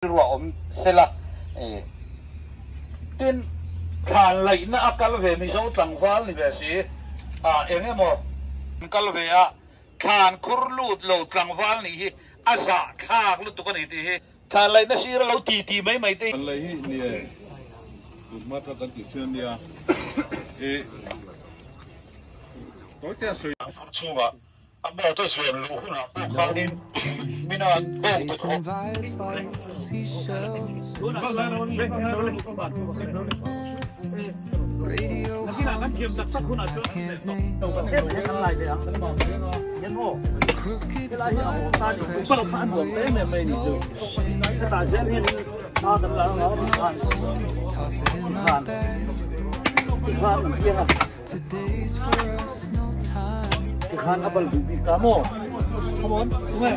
Rilruah awm sela tin thlan laihna a kal ve Mizo tlangval ni ve si a eng emaw kal ve a thlan khur lut lo tlangval nih hi a zah thlak lutuk a ni tih hi thlan laihna sir a lo ti ti mai mai te Thlan laih hi ni e tunhma tha kan tih thin a nia e tawite a sawi. Thlan khur chhungah A motor zuan luh hunah pawh khanin mina an tawk ta khawp. Tikhan a bal duh bik ta maw? Come on, tunge?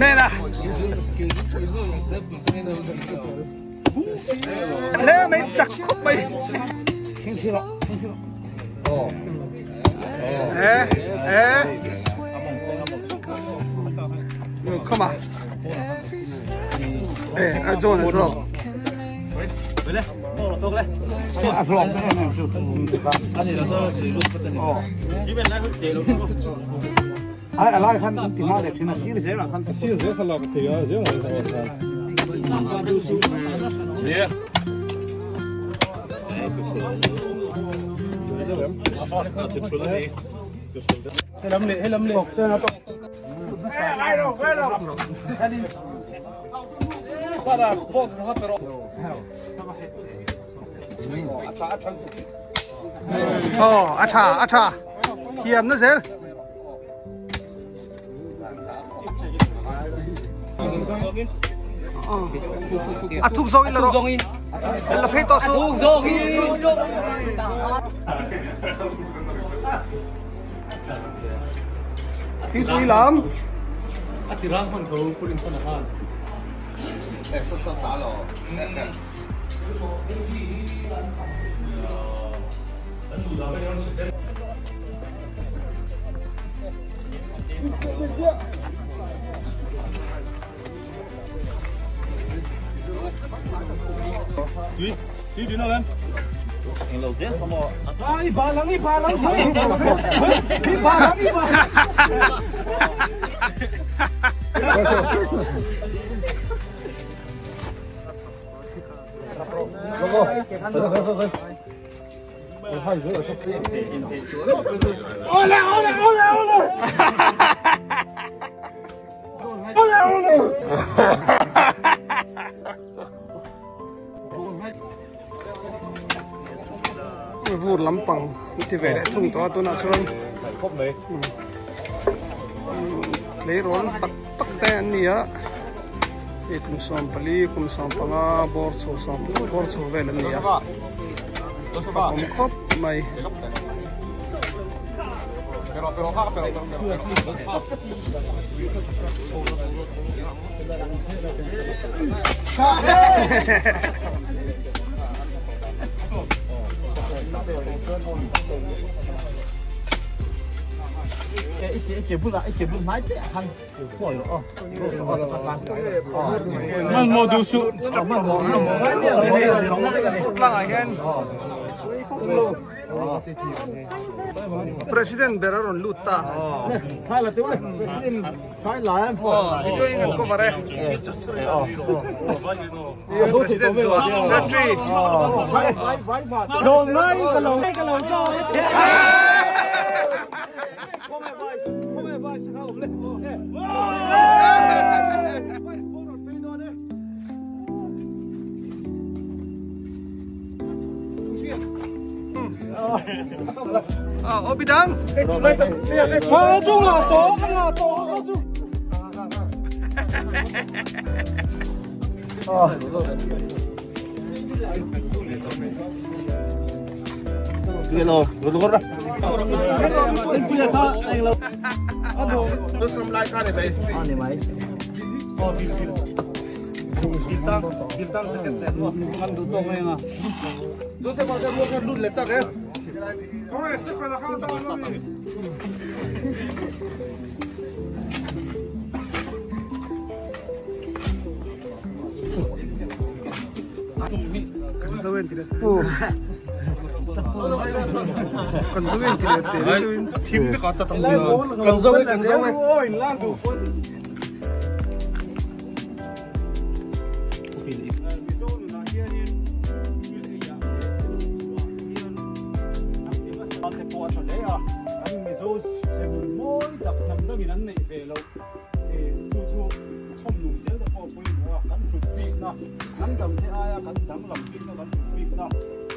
Nena. Hle mai chak khawp mai. Eh eh. Come on. Eh, a zawn a zawk. Aw a tha a tha thiam na zel. A thuk zawk in la rawh. La phei tawh suh. Thingpui lam. A ti rang hman tho Pu Rinchhana khan. Vur lampang ti ve leh thung tawh a tunah chuan tleirawl tak tak te an ni a hei kum 14 kum 15 bawr chho sawm bawr chho vel an ni a fakawm khawp mai. Tlangah hian. President ber a rawn lut ta. Video in an cover e. President zuan secretary. Ờ, ô bị đắng.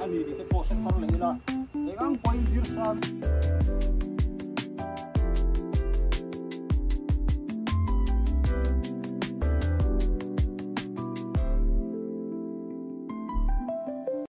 Ani te pawh hre thar leh ila engang pawhin zir sang.